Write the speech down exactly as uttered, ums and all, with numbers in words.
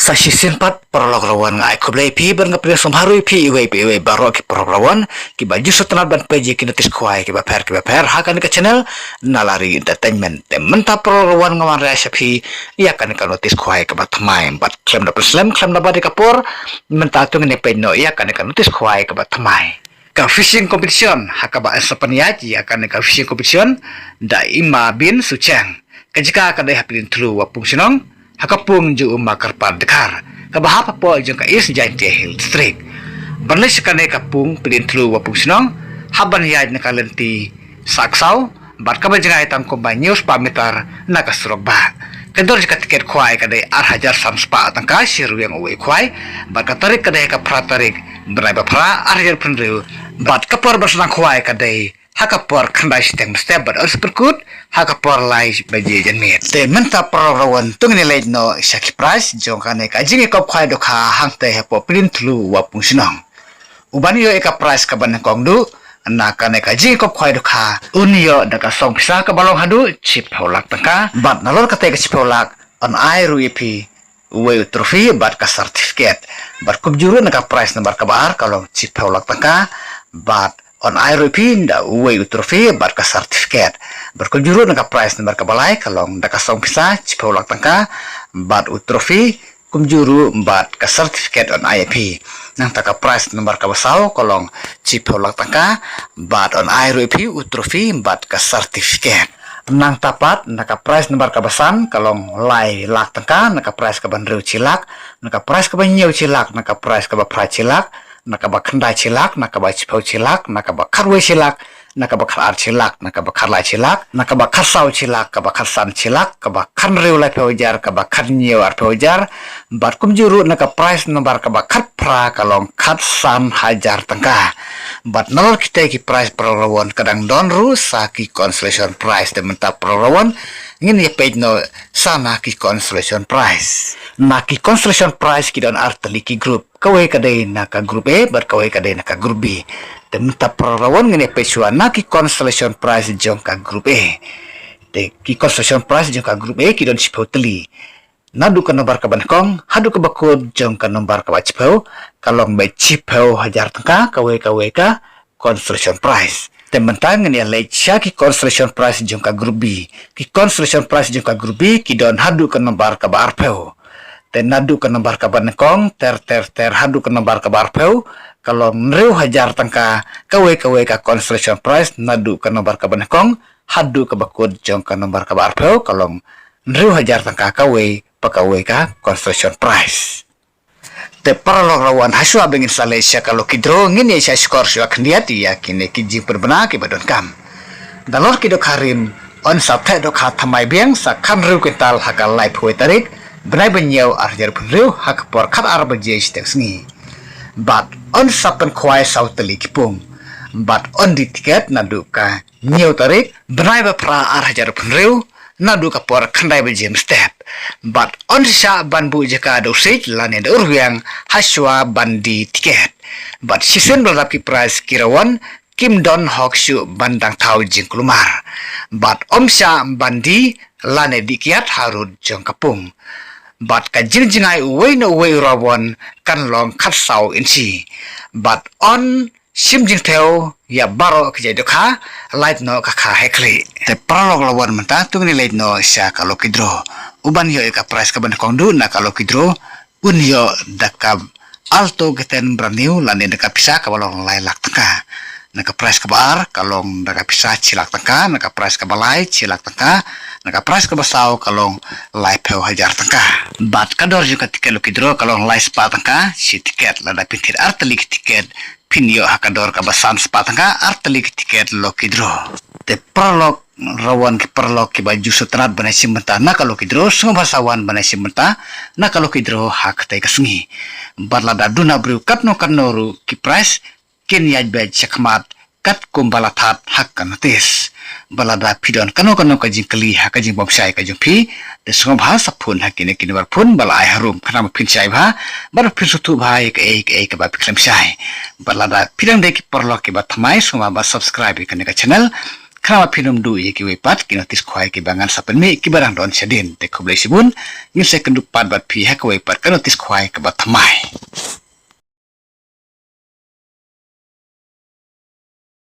Ta shisien pat paralok rawan nga ai khublei phi bad nga pdiang sngewbha ruh ïa phi iwei pa iwei baroh ki paralok rawan kiba ju sngewtynnat ban peit ïa ki notice khwai kiba pher kiba pher ha kane ka channel Nalari Entertainment. Te mynta paralok rawan nga wanrah sha phi ïa kane ka notice khwai kaba thymmai bad khlem da pynslem khlem da bad ïa ka por, mynta to ngin ïa peit noh ïa kane ka notice khwai kaba thymmai. Ka fishing competition ha kaba yn sa pynïaid ïa kane ka fishing competition da i Ma Bin Suchang. Ka jaka ka dei ha Pdeng Thlu Wapung Shnong, ha ka pung jong u Ma Kyrpad Dkhar, kaba hap hapoh jong ka East Jaintia Hills District. Ban leit sha kane ka pung Pdeng Thlu Wapung Shnong, hap ban ïaid na ka lynti sahksaw bad kaba jngai tang kumba hynñiew spah meter na ka surok bah. Ka dor jong ka tiket khwai ka dei ar hajar san spah tyngka shi ryngwiang uwei u khwai, bad ka tarik ka dei ka phra tarik bnai ba phra ar hajar phew, bad ka por ban sdang khwai ka dei ha ka por khyndai shiteng mynstep bad yn sa pynkut ha ka por lai baje janmiet. Te mynta paralok rawan to ngin ïa leit noh sha ki prize jong kane ka jingïakop khwai dohkha hangtei hapoh Pdeng Thlu Wapung Shnong. Uban ïoh ïa ka prize kaba nyngkong duh na kane ka jingïakop khwai dohkha un ïoh da ka song pisa kaba long haduh shiphew lak tyngka bad nalor katei ka shiphew lak yn ai ruh ïa phi uwei u trophy bad ka certificate. Bad kumjuh ruh na ka prize number kaba ar ka long shiphew lak tyngka bad yn ai ruh ïa phi da uwei u trophy bad ka certificate. Bad kumjuh ruh na ka prize number kaba lai ka long da ka song pisa shiphew lak tyngka bad u trophy kumjuh ruh bad ka certificate yn ai ïa phi. Nangta ka prize number kaba saw ka long shiphew lak tyngka bad yn ai ruh ïa phi u trophy bad ka certificate. Nangta pat na ka prize number kaba san ka long lai lak tyngka, na ka prize kaba hynriew shi lak, na ka prize kaba hynñiew shi lak, na ka prize kaba phra shi lak, na kaba khyndai shi lak, na kaba shiphew shi lak, na kaba khatwei shi lak, na kaba khatar shi lak, na kaba khatlai shi lak, na kaba khatsaw shi lak, kaba khatsan shi lak, kaba khathynriew laiphew hajar, kaba khathynñiew arphew hajar, bad kumjuh ruh na ka prize number kaba khatphra ka long khatsan hajar tyngka. Bad nalor kitei ki prize paralok rawan ka dang don ruh sa ki consolation prize. Te mynta paralok rawan ngin ïa peit noh sa na ki consolation prize. Na ki consolation prize ki don ar tylli ki group. Kawei ka dei na ka group A bad kawei ka dei na ka group B. Te mynta paralok rawan ngin ïa peit shuwa na ki consolation prize jong ka group A. Te ki consolation prize jong ka group A ki don shiphew tylli. Naduh ka nombar kaba nyngkong haduh kaba kut jong ka nombar kaba shiphew ka long beit shiphew hajar tyngka kawei kawei ka consolation prize. Te mynta ngin ïa leit sha ki consolation prize jong ka group B. Ki consolation prize jong ka group B ki don haduh ka nombar kaba arphew. Te naduh ka nombar kaba nyngkong ter ter ter haduh ka nombar kaba arphew ka long hynriew hajar tyngka kawei kawei ka consolation prize naduh ka nombar kaba nyngkong haduh kaba kut jong ka nombar kaba arphew ka long hynriew hajar tyngka kawei pa kawei ka consolation prize. Te paralok rawan, hashuwa ba ngin sa leit sha ka lucky draw ngin ïa shah shkor shuwa khyndiat ïa kine ki jingpynbna kiba donkam. Nalor ki dohkha rim yn sa theh dohkha thymmai biang sa khathynriew kwintal ha ka laiphew tarik bnai ba hynñiew ar hajar arphew hynriew ha ka por khatar baje shiteng sngi. Bad yn sa pynkhwai saw tylli ki pung. Bad yn die tiket naduh ka hynñiew tarik bnai ba phra ar hajar arphew hynriew naduh ka por khyndai baje mynstep. Bad yn sa shah ban buh jaka da u siej lane da u rwiang hashuwa ban die tiket. Bad shisien ba la dap ki prize ki rawan kim don hok shuh ban dang thaw jingkulmar. Bad ym shah ban die lane die kiad harud jong ka pung. Bad ka jingjngai uwei na uwei u rawan kan long khatsaw inshi. Bad yn shim jingthew ïa baroh ki jait dohkha, lait noh ka kha heh khlieh. Te paralok rawan mynta to ngin leit noh sha ka lucky draw. Uban ïoh ïa ka prize kaba nyngkong duh na ka lucky draw un ïoh da ka Alto K ten brand new lane da ka pisa kaba long lai lak tyngka. Na ka prize kaba ar ka long da ka pisa shi lak tyngka, na ka prize kaba lai shi lak tyngka, na ka prize kaba saw ka long laiphew hajar tyngka. Bad ka dor jong ka tiket lucky draw ka long lai spah tyngka shi tiket. Lada phin thied ar tylli ki tiket phin ïoh ha ka dor kaba san spah tyngka ar tylli ki tiket lucky draw. Te paralok rawan, ki paralok kiba ju sngewtynnat ban ïashim bynta na ka lucky draw, sngewbha sa wan ban ïashim bynta na ka lucky draw ha katei ka sngi. Bad lada duna briew katno katno ruh ki prize kin ïaid beit shakhmat katkum ba la thad ha ka notice. Bad lada phi don kano kano ka jingkylli ha ka jingbym shai ka jong phi, te sngewbha sa phone ha kine ki number phone ba la ai harum khnang ba phin shai bha bad ba phin sngewthuh bha ïa kaei kaei kaba phi khlem shai. Bad lada phi dang dei ki paralok kiba thymmai, sngewbha ban subscribe ïa kane ka channel Khnang ba phin ym duh ïa kiwei pat ki notice khwai kiba ngan sa pynmih kiba dang don shadien. Te khublei shibun, ngin sa ïakynduh pat bad phi ha kawei pat ka notice khwai kaba thymmai.